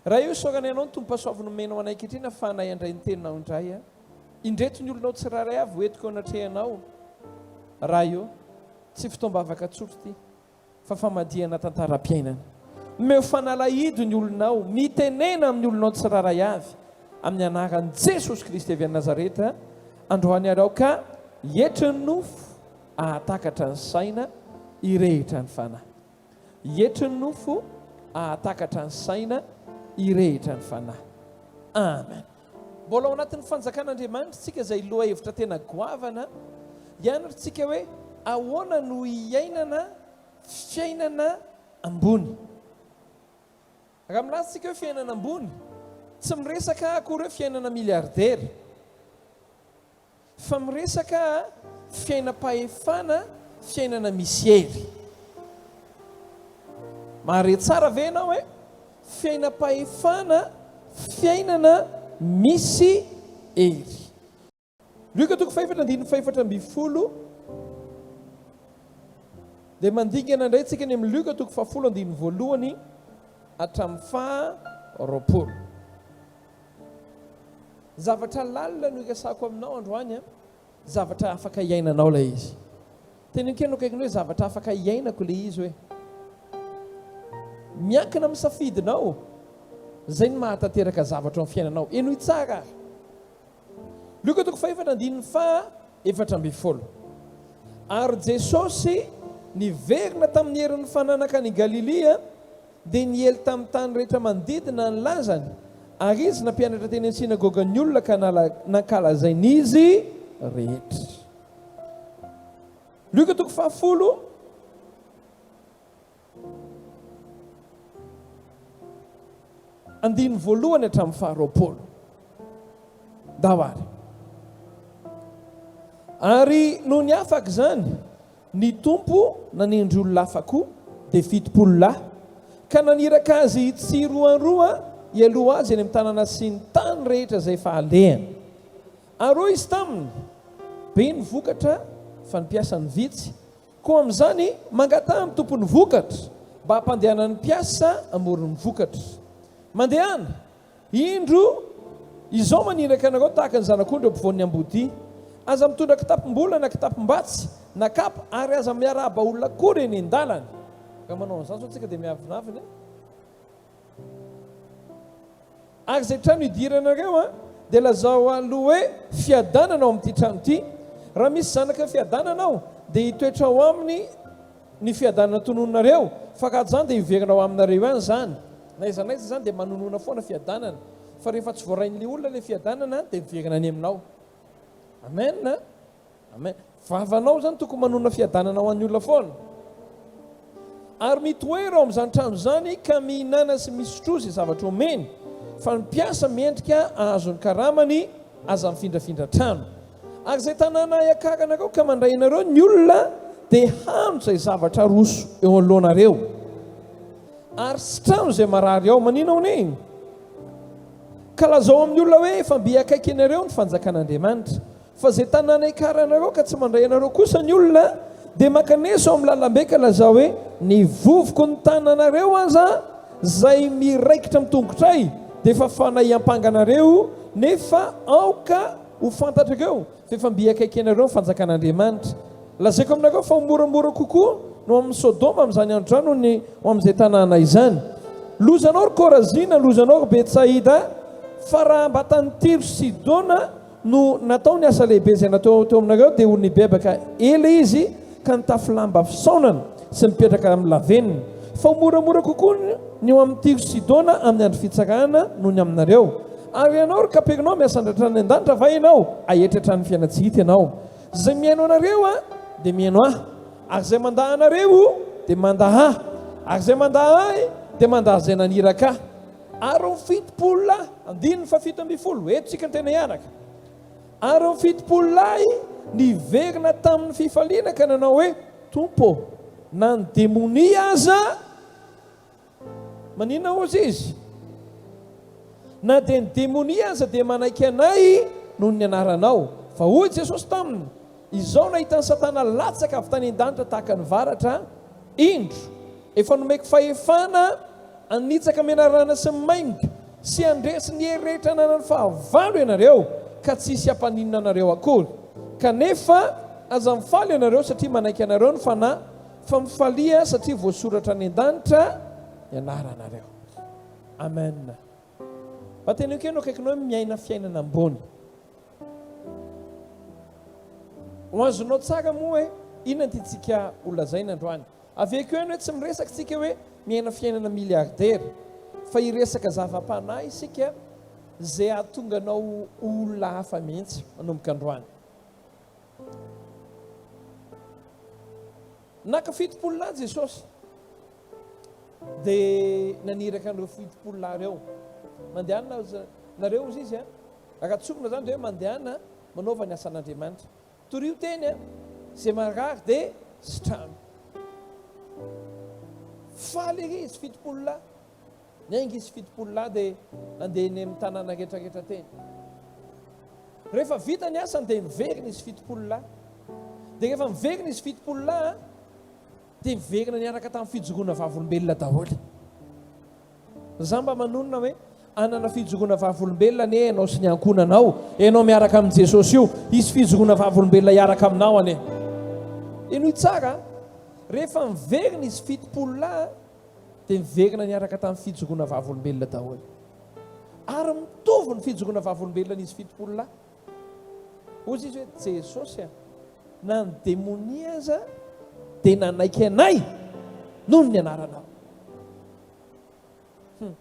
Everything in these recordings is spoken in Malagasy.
Ray o, isaorana Ianao ny Tompo-pahasoavy nomenao anay ankehitriny ahafahanay handray ny Teninao indray. Indreto ny olonao tsirairay avy ho entiko eo anatrehanao. Ray o, tsy fotoam-bavaka tsotra ity, fa famadihana tantaram-piainana. Omeo fanalahidy ny olonao, mitenena amin'ny olonao tsirairay avy, amin'ny anaran'i Jesosy Kristy avy any Nazareta, androany ary aoka hietry ny nofo, hahatakatra ny saina, hirehitra ny fanahy. Hietry ny nofo, hahatakatra ny saina, hirehitra ny fanahy. Amen. Mbola ao anatin'ny fanjakan'Andriamanitra isika izay lohahevitra tena goavana. Hianatra hoe ahoana no hiainana fiainana ambony. Raha milaza isika hoe fiainana ambony, tsy miresaka akory hoe fiainana milliardaire. Fa miresaka fiainam-pahefana, fiainana misy hery. Mahare tsara ve ianao e? Fiainam-pahefana, fiainana misy hery. Lioka toko fahefatra andininy fahefatra ambin'ny folo dia mandingana indray tsika ny amin'ny Lioka toko fahafolo andininy voalohany hatramin'ny faha 20. Zavatra lalina no iresahako aminao androany an, zavatra afaka iainanao ilay izy. Teneno kely no akaikiny hoe zavatra afaka iainako ilay izy hoe. Miankina amin'ny safidinao, izay no mahatanteraka zavatra ao amin'ny fiainanao. Henoy tsara ary. Lioka toko fahefatra andininy faha 14. Ary Jesosy niverina tamin'ny herin'ny Fanahy nankany Galilia, Dia niely tamin'ny tany rehetra manodidina ny lazany, ary izy nampianatra teny amin'ny synagogan'ny olona ka nankalazain'izy rehetra. Lioka toko fahafolo. Andininy voalohany hatramin'ny faharoapolo. Ndao ary. Ary nony afaka izany, Ny Tompo nanendry olona hafa koa, dia 70 lahy, ka naniraka azy tsiroaroa hialoha azy eny amin'ny tanàna sy ny tany rehetra izay efa alehany. Ary hoy izy taminy, Be ny vokatra, fa ny mpiasa no vitsy, koa amin'izany mangataha amin'ny Tompon'ny vokatra, mba hampandehanany mpiasa hamory ny vokatra. Mandehana! Indro, izao maniraka anareo tahaka ny zanak'ondry eo ampovoan'ny ambodia. Aza mitondra kitapom-bola na kitapom-batsy, na kapa, ary aza miarahaba olona akory eny an-dalana. Raha manao an'izany izao tsika dia miavonavona e. Ary izay trano idiranareo dia lazao aloha hoe fiadanana ao amin'ity trano ity. Raha misy zanaka fiadanana ao, dia hitoetra ao aminy ny fiadanana tononinareo, fa raha tsy izany dia hiverina ao aminareo ihany izany. Na aiza na aiza izany dia manonona foana fiadanana, fa rehefa tsy voarain'ilay olona ilay fiadanana dia miverina any aminao. Amen. Amen. Vavanao izany tokony manonona fiadanana ho an'ny olona foana. Ary mitoera ao amin'izany trano izany ka mihinana sy misotroa izay zavatra omeny, fa ny mpiasa mendrika hahazo ny karamany, aza mifindrafindra trano. Ary izay tanàna iakaranareo ka mandray anareo ny olona dia hano izay zavatra aroso eo anoloanareo. Ary sitrano izay marary ao. Manina hono Ka lazao amin'ny olona hoe efa mby akaiky anareo ny fanjakan'Andriamanitra. Fa izay tanàna iakaranareo ka tsy mandray anareo kosa ny olona dia mankanesa ao amin'ny lalambe ka lazao hoe ny vovoky ny tananareo aza izay miraikitra amin'ny tongotray dia efa fanahy hiampanga anareo nefa aoka Ho fantatrareo fa efa mby akaiky anareo ny fanjakan'Andriamanitra. Lazaiko aminareo fa ho moramora kokoa no amin'i Sodoma amin'izany andro izany noho ny ho amin'izay tanàna izany. Lozanao ry Korazina, lozanao ry Betsaida, fa raha mba tany Tyro sy Sidona no natao ny asa lehibe izay natao teo aminareo, dia ho nibebaka ela izy ka nitafy lamba fisaonana sy nipetraka amin'ny lavenona. Fa ho moramora kokoa ny ho amin'i Tyro sy Sidona amin'ny andro fitsarana noho ny aminareo. Ary ianao, ry Kapernaomy, hasandratra any an-danitra va ianao? Haetry hatrany fiainana-tsy hita ianao. Izay mihaino anareo dia mihaino Ahy, ary izay mandà anareo dia mandà Ahy, ary izay mandà Ahy dia mandà izay naniraka Ahy. Ary ny 70 lahy, andininy faha-17, eto isika no tena hiaraka. Ary ny 70 lahy niverina tamin'ny fifaliana ka nanao hoe, Tompo ô, na ny demonia aza Maninona hozy izy? Na dia ny demonia aza dia manaiky anay noho ny anaranao. Fa hoy Jesosy taminy, Izao nahita an'i Satana latsaka avy tany an-danitra tahaka ny varatra, indro, efa nomeko fahefana hanitsaka menarana sy ny maingoka. Sy handresy ny hery rehetra ananan'ny fahavalo ianareo, ka tsy hisy hampaninona anareo akory. Kanefa aza mifaly ianareo satria manaiky anareo ny Fanahy, fa mifalia satria voasoratra any an-danitra ny anaranareo. Amen. Mba teneno kely no akaikinao hoe miaina fiainana ambony. Ho azonao tsara moa hoe inona ny tiantsika holazaina androany. Avy eo ihany hoe tsy miresaka isika hoe miaina fiainana milliardaire fa hiresaka zava-panahy isika izay hahatonga anao ho olona hafa mihitsy manomboka androany. Naka 70 lahy Jesosy dia naniraka an'ireo 70 lahy ireo. Mandehana nareo hozy izy a. Raha tsorina izany dia hoe mandehana manaova ny asan'Andriamanitra. Torio teny a, izay marary dia sitrano. Faly ery izy 70 lahy. Niainga izy 70 lahy dia nandeha eny amin'ny tanàna rehetrarehetra teny. Rehefa vita ny asany dia niverina izy 70 lahy. Dia rehefa miverina izy 70 lahy dia niverina niaraka tamin'ny fijoroana vavolombelona daholo. Za mba manonona hoe hanana fijoroana vavolombelona anie ianao sy ny ankohonanao, ianao miaraka amin'i Jesosy io, hisy fijoroana vavolombelona hiaraka aminao anie. Henoy tsara a! Rehefa niverina izy 70 lahy dia niverina niaraka tamin'ny fijoroana vavolombelona daholo. Ary mitovy ny fijoroana vavolombelona an'izy 70 lahy. Hoy izy hoe, Jesosy a, na ny demonia aza dia nanaiky anay noho ny anaranao. Hum.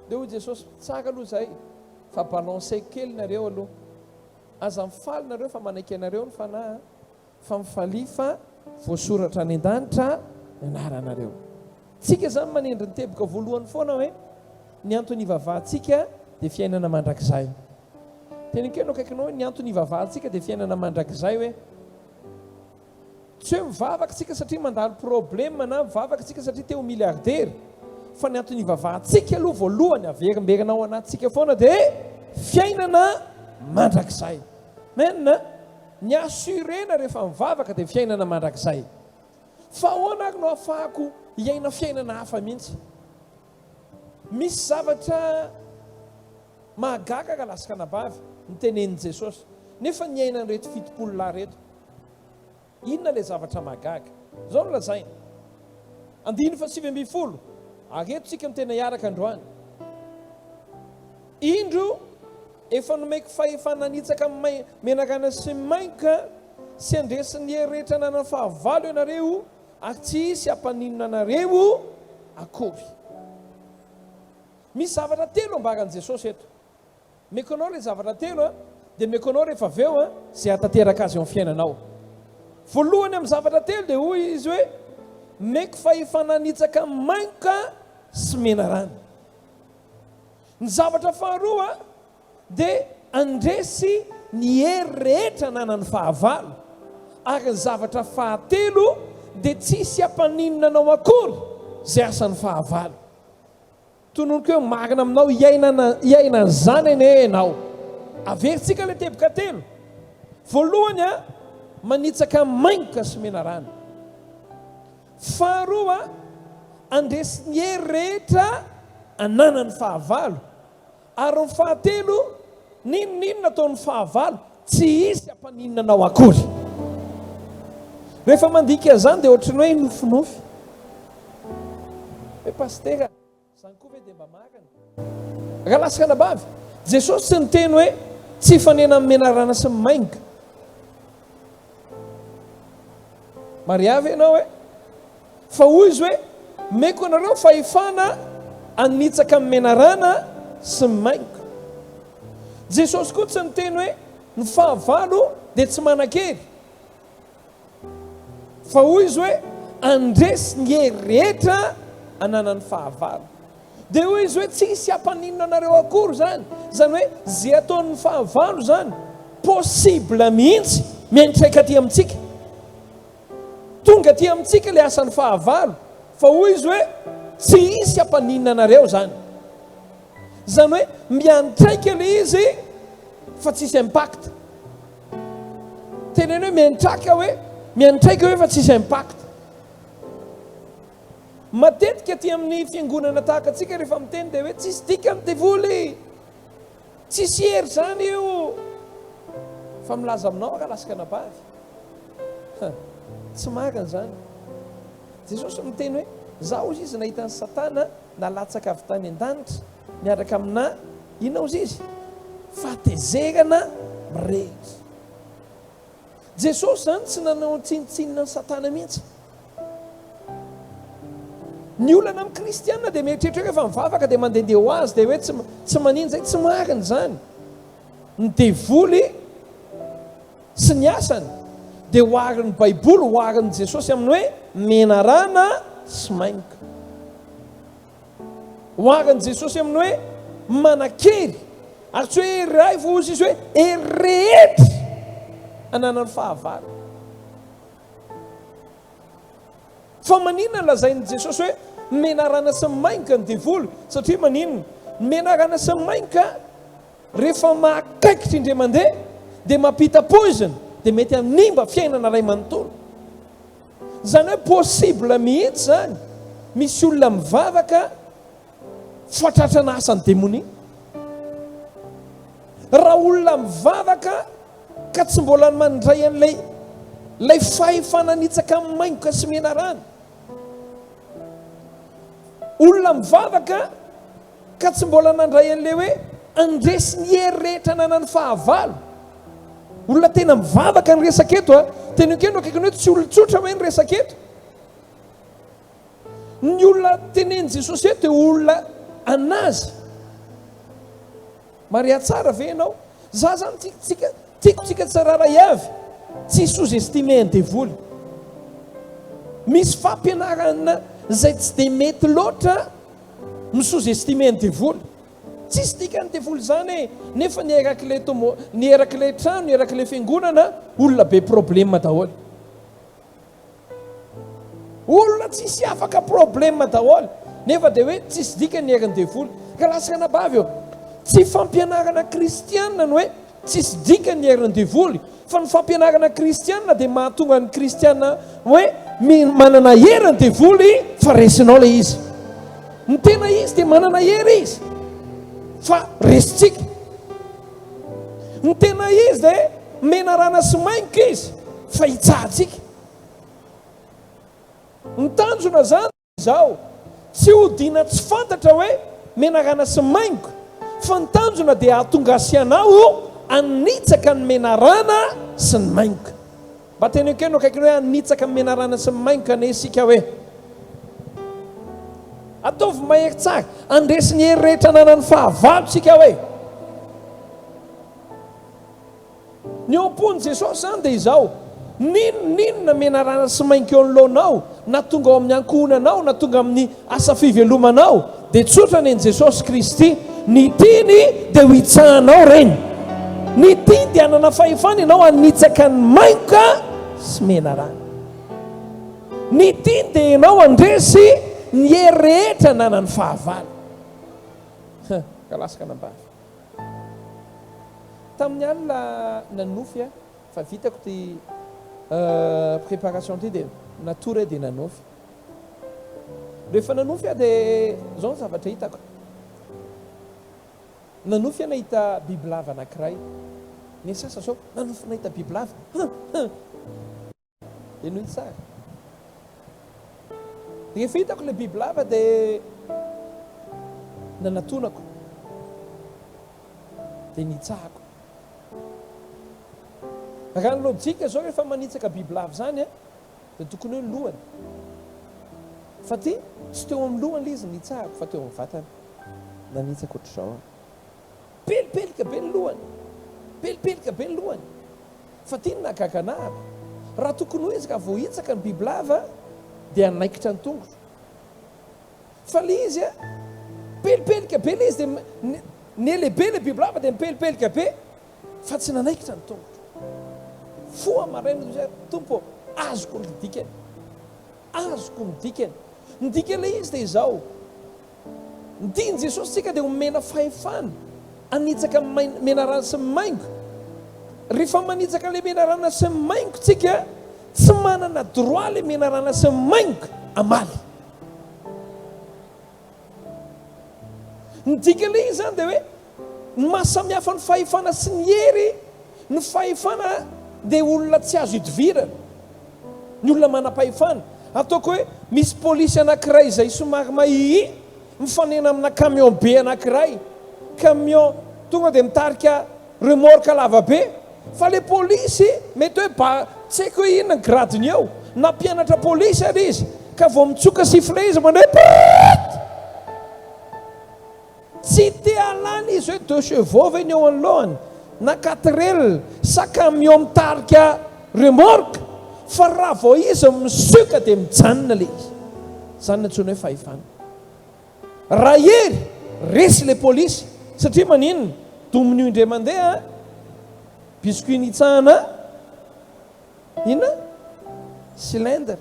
Dia hoy Jesosy, tsara aloha izay, fa balancer kely nareo aloha. Aza mifaly nareo fa manaiky anareo ny Fanahy, fa mifalia fa voasoratra any an-danitra ny anaranareo. Tsika izany manendry ny teboka voalohany foana hoe ny antony ivavahantsika dia fiainana mandrakizay. Teneno kely no akaikinao hoe ny antony ivavahantsika dia fiainana mandrakizay hoe. Tsy hoe mivavaka isika satria mandalo problème na mivavaka isika satria te ho milliardaire fa ny antony ivavahantsika aloha voalohany averimberina ao anatintsika foana dia fiainana mandrakizay. Amen. Ny assurena rehefa mivavaka dia fiainana mandrakizay. Fa ahoana ary no ahafahako hiaina fiainana hafa mihitsy? Misy zavatra mahagaga rahalahy sy ranabavy notenenin'i Jesosy nefa niainan'ireto 70 lahy ireto. Inona ilay zavatra mahagaga? Izao no lazainy, andininy faha-19, ary eto isika no tena hiaraka androany, Indro, efa nomeko fahefana hanitsaka ny menarana sy ny maingoka sy handresy ny hery rehetra ananan'ny fahavalo ianareo, ary tsy hisy hampaninona anareo akory. Misy zavatra telo ambaran'i Jesosy eto. Meko anao ilay zavatra telo a, dia meko anao rehefa avy eo a, izay hahatanteraka azy eo amin'ny fiainanao. Voalohany amin'ny zavatra telo dia hoy izy hoe, meko fahefana hanitsaka maingoka sy menarana. Ny zavatra faharoa dia handresy ny hery rehetra ananan'ny fahavalo. Ary ny zavatra fahatelo dia tsy hisy hampaninona anao akory izay asan'ny fahavalo. Tononiko hoe marina aminao hiainana hiaina an'izany anie ianao. Averintsika ilay teboka telo. Voalohany a, manitsaka maingoka sy menarana. Faharoa, handresy ny hery rehetra ananan'ny fahavalo. Ary ny fahatelo, n'inon'inona ataon'ny fahavalo, tsy hisy hampaninona anao akory. Rehefa mandika an'izany dia ohatran'ny hoe nofinofy. Hoe pasitera, izany koa ve dia mba marina? Rahalahy sy ranabavy, Jesosy tsy niteny hoe tsy hifanena amin'ny menarana sy ny maingoka. Maria ve ianao e? Fa hoy izy hoe, Meko anareo fahefana hanitsaka ny menarana sy ny maingoka. Jesosy koa tsy niteny hoe ny fahavalo dia tsy manan-kery. Fa hoy izy hoe, Handresy ny hery rehetra ananan'ny fahavalo. Dia hoy izy hoe, Tsy hisy hampaninona anareo akory izany. Izany hoe, izay ataon'ny fahavalo izany, possible mihitsy miantraika aty amintsika. Tonga aty amintsika ilay asan'ny fahavalo, fa hoy izy hoe, Tsy hisy hampaninona anareo izany. Izany hoe, miantraika ilay izy fa tsisy impact. Teneno hoe miantraka hoe, miantraika hoe fa tsisy impact. Matetika aty amin'ny fiangonana tahaka antsika rehefa miteny dia hoe tsisy dikany devoly, tsisy hery izany io. Fa milaza aminao aho rahalahy sy anabavy, tsy marina izany. Jesosy miteny hoe, Izaho hozy izy nahita an'i Satana nalatsaka avy tany an-danitra miaraka aminà inona hozy izy? Fahatezerana mirehitra. Jesosy izany tsy nanao tsinontsinona an'i Satana mihitsy. Ny olana amin'ny kristiana dia mieritreritra hoe rehefa mivavaka dia mandehandeha ho azy dia hoe tsy tsy maninona izay. Tsy marina izany. Ny devoly sy ny asany dia oharin'ny Baiboly, oharin'i Jesosy amin'ny hoe menarana sy maingoka. Oharin'i Jesosy amin'ny hoe manan-kery, ary tsy hoe hery iray fa hozy izy hoe hery rehetra ananan'ny fahavalo. Fa maninona lazain'i Jesosy hoe menarana sy maingoka ny devoly? Satria maninona? Ny menarana sy ny maingoka rehefa mahakaikitra indray mandeha dia mampita poizina dia mety hanimba fiainana iray manontolo. Izany hoe possible mihitsy izany misy olona mivavaka fatratrana asan'ny demonia. Raha olona mivavaka ka tsy mbola mandray an'ilay ilay fahefana nitsaka maingoka sy menarana. Olona mivavaka Ka tsy mbola nandray an'ilay hoe handresy ny hery rehetra ananan'ny fahavalo. Olona tena mivavaka ny resaka eto a. Teneno kely no akaikiny hoe tsy olon-tsotra hoe ny resaka eto. Ny olona tenenin'i Jesosy eto dia olona anazy. Maria tsara ve ianao? Za zany tiako tiako tsika tsirairay avy tsy sous estimer ny devoly. Misy fampianarana izay tsy dia mety loatra Mi sous estimer ny devoly. Tsisy dikany devoly zany e! Nefa ny erak'ilay tomo, ny erak'ilay trano, ny erak'ilay fiangonana, olona be problème daholo. Olona tsisy afaka problème daholo. Nefa dia hoe tsisy dikany ny herin'ny devoly. Ka lasa anabavy ô, tsy fampianarana kristianina ny hoe Tsisy dikany ny herin'ny devoly, fa ny fampianarana kristiana dia mahatonga ny kristiana hoe manana hery ny devoly fa resinao ilay izy. Ny tena izy dia manana hery izy fa resintsika. Ny tena izy dia menarana sy maingoka izy fa hitsahantsika. Ny tanjona izany. Izao, tsy hodiana tsy fantatra hoe menarana sy maingoka, fa ny tanjona dia hahatonga ahy sy anao hanitsaka ny menarana sy ny maingoka. Mba teneno kely no akaikiny hoe hanitsaka ny menarana sy ny maingoka anie isika hoe. Ataovy mahery tsara, handresy ny hery rehetra ananan'ny fahavalo isika hoe. Ny eo am-pon'i Jesosy izany dia izao, N'inon'inona menarana sy mainka eo anoloanao, na tonga ao amin'ny ankohonanao, na tonga amin'ny asa fivelomanao, dia tsotra ny an'i Jesosy Kristy, ny tiany dia ho hitsahanao ireny. Ny tiany dia hanana fahefana ianao hanitsaka ny mainka sy menarana. Ny tiany dia ianao handresy ny hery rehetra ananan'ny fahavalo. Kalasy kanambavy. Tamin'ny alina nanonofy aho fa vitako ity préparation ity dia natory aho dia nanofy. Rehefa nanofy aho dia izao ny zavatra hitako. Nanofy aho nahita bibilava anankiray. Ny sasa zao nanofy nahita bibilava. Hum hum. Henoy tsara. Rehefa hitako ilay bibilava dia nanatonako, dia nitsahako. Raha ny lojika izao rehefa manitsaka bibilava izany dia tokony hoe lohany. Fa ty tsy teo amin'ny lohany ilay izy nitsahako fa teo amin'ny vatany. Nanitsaka ohatr'izao aho. Pelipelika be ny lohany. Pelipelika be ny lohany. Fa ty no nahagaga anahako. Raha tokony ho izy ka voahitsaka ny bibilava dia hanaikitra ny tongotro. Fa le izy a, pelipelika be le izy dia nelehibe le bibilava dia nipelipelika be fa tsy nanaikitra ny tongotro. Foha maraina dia hoe Tompo ô, azoko ny dikany. Azoko ny dikany. Ny dikan'ilay izy dia izao. Ny tian'i Jesosy tsika dia omena fahefana hanitsaka ny menarana sy ny maingo. Rehefa manitsaka ilay menarana sy ny maingo tsika, tsy manana droit ilay menarana sy ny maingo hamaly. Ny dikan'ilay izy izany dia hoe ny maha samihafa ny fahefana sy ny hery, ny fahefana dia olona tsy azo idivirana, ny olona manam-pahefana. Ataoko hoe misy polisy anankiray izay somary mahiahy mifanena amina camion be anankiray, camion tonga dia mitarika remorque lava be, fa ilay polisy mety hoe ba tsy haiko hoe inona ny grade-ny eo, na mpianatra polisy ary izy, ka vao mitsoka sifflet izy mandeha hoe prrrt! Tsy te hahalala izy hoe deux chevaux ve ny eo anoloany na quatre sa camion mitarika remorque fa raha vao izy misioka dia mijanona ilay izy. Izany no antsoina hoe fahefana. Raha hery, resy ilay polisy satria maninona? Domin'io indray mandeha biscuit nitsahana inona? Cylindre.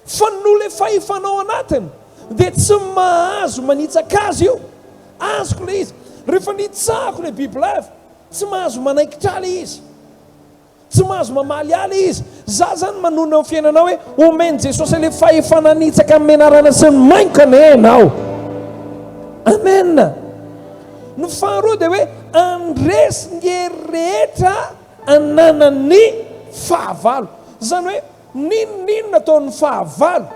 Fa noho ilay fahefana ao anatiny dia tsy mahazo manitsaka azy io. Azoko ilay izy. Rehefa nitsahako ilay bibilava, tsy mahazo manaikitra ahy ilay izy. Tsy mahazo mamaly ahy ilay izy. Za zany manonona amin'ny fiainanao hoe omen'i Jesosy ilay fahefana hanitsaka ny menarana sy ny maingoka anie ianao. Amen. Ny faharoa dia hoe handresy ny hery rehetra ananan'ny fahavalo. Izany hoe N'inon'inona ataon'ny fahavalo,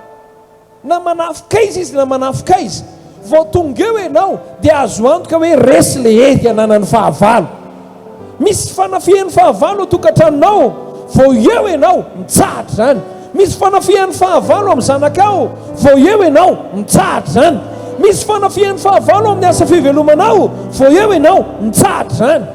na manafika aiza izy na manafika aiza, vao tonga eo ianao dia azo antoka hoe resy ilay hery ananan'ny fahavalo. Misy fanafihan'ny fahavalo ao tokantranonao, vao eo ianao, mitsahatra izany. Misy fanafihan'ny fahavalo amin'ny zanakao, vao eo ianao, mitsahatra izany. Misy fanafihan'ny fahavalo amin'ny asa fivelomanao, vao eo ianao, mitsahatra izany.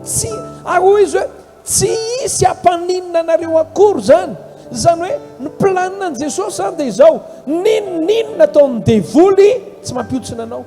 Tsy, ary hoy izy hoe, Tsy hisy hampaninona anareo akory izany. Izany hoe ny planina an'i Jesosy izany dia izao, n'inon'inona ataon'ny devoly tsy mampihontsina anao.